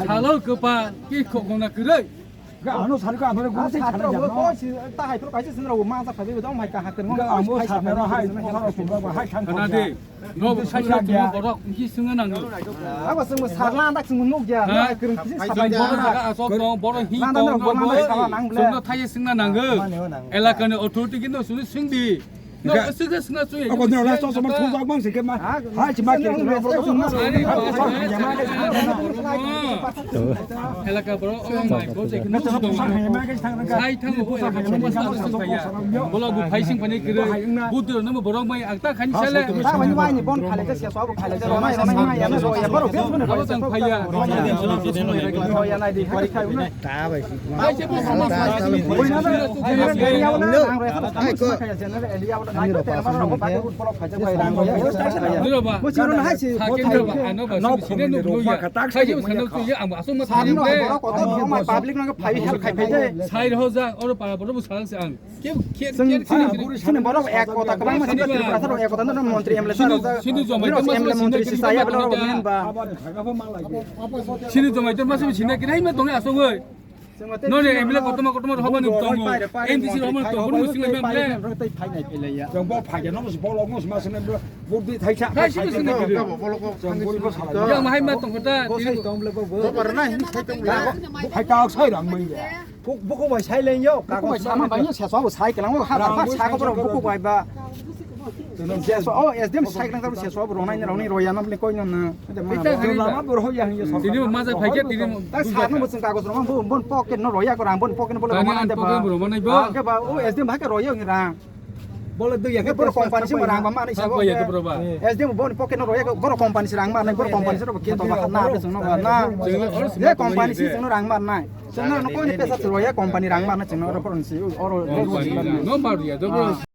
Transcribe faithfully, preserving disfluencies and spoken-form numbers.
Salo kwpa ki khokgona kwrwi. Ga ano sari ko ano guru sai sari jano. Ta hai pro kaisa sinra o ma sa khabi dong mai ka hakir mo. Ga amo sari ro hai ko sara sumba ba hai thang. Kana de. No sai sara jano borok ki singa nango. Abo singa sarla andak singa nuk ya. Hakir kisi sabai borok na. Asok dong borok hi ko. Singa thai singa nango. Elakani authority kintu sunu singdi. No, sika sika sui. Ako ne ola so so ma thung bak bang sike ma. Hai si ma ke. Elaka bro, oh my God, sai thang, oh, elaka bro, mas thang thang ya. Bola bu phai sing phani kiri. Bu tu nama borok mai akta khan sale. Ta wani wani bon khale ja sia so khale ja rona rona ma ya no ya boro. Abo tang phai ya. Ya nai di hari khai una. Sini borok ek kota kwbangma sini Tripura sar ek kota no montri M L A sar sini jomai tongma sini member ba. Sini jomai tongma sini sini kinai ma tongi asongoi. Noni M L A kotorma kotorma rohormani tongo. M D C rohormani tongo. Bono muchung bai M L A. Jong bo phai no bo bolok no sma sene bo budi thaisa. Thaisa sene kiri. Jong budi ko sala. Yang mahai ma tongkota. Bo sai tong le bo. Bo bar na hin sai tong le. Hai ta sai rang mai ya. Buk buk bai sai le yo. Ka ko sama bai yo sa so sai kelang ha ha sa ko bro buk bai ba. Seso, oh, S D M sai kang seso, bro, nai, roni, roya, nam, le, koi, nam, na. Tini ma ja phai khe, tini ma. Ta sa no, bosong kagos, rong, bon, bon, pocket, no, roya, ko, rang, bon, pocket, bolo, rong, nai, ba. Ke ba, oh, S D M, ha, ke, roya, ngi, rang. Bolo, do, ya, ke, boro, company, si, rang, ba, ma, nai, sa, ba. S D M, bon, pocket, no, roya, ko, boro, company, si, rang, ma, nai, boro, company, si, ro, ke, to, ba, na, bosong, no, ba, na. Ye, company, si, no, rang, ma, nai. Sengna no koni pesa chwrwya company rang ma na chengna oro phone si oro. No ma ya do bro.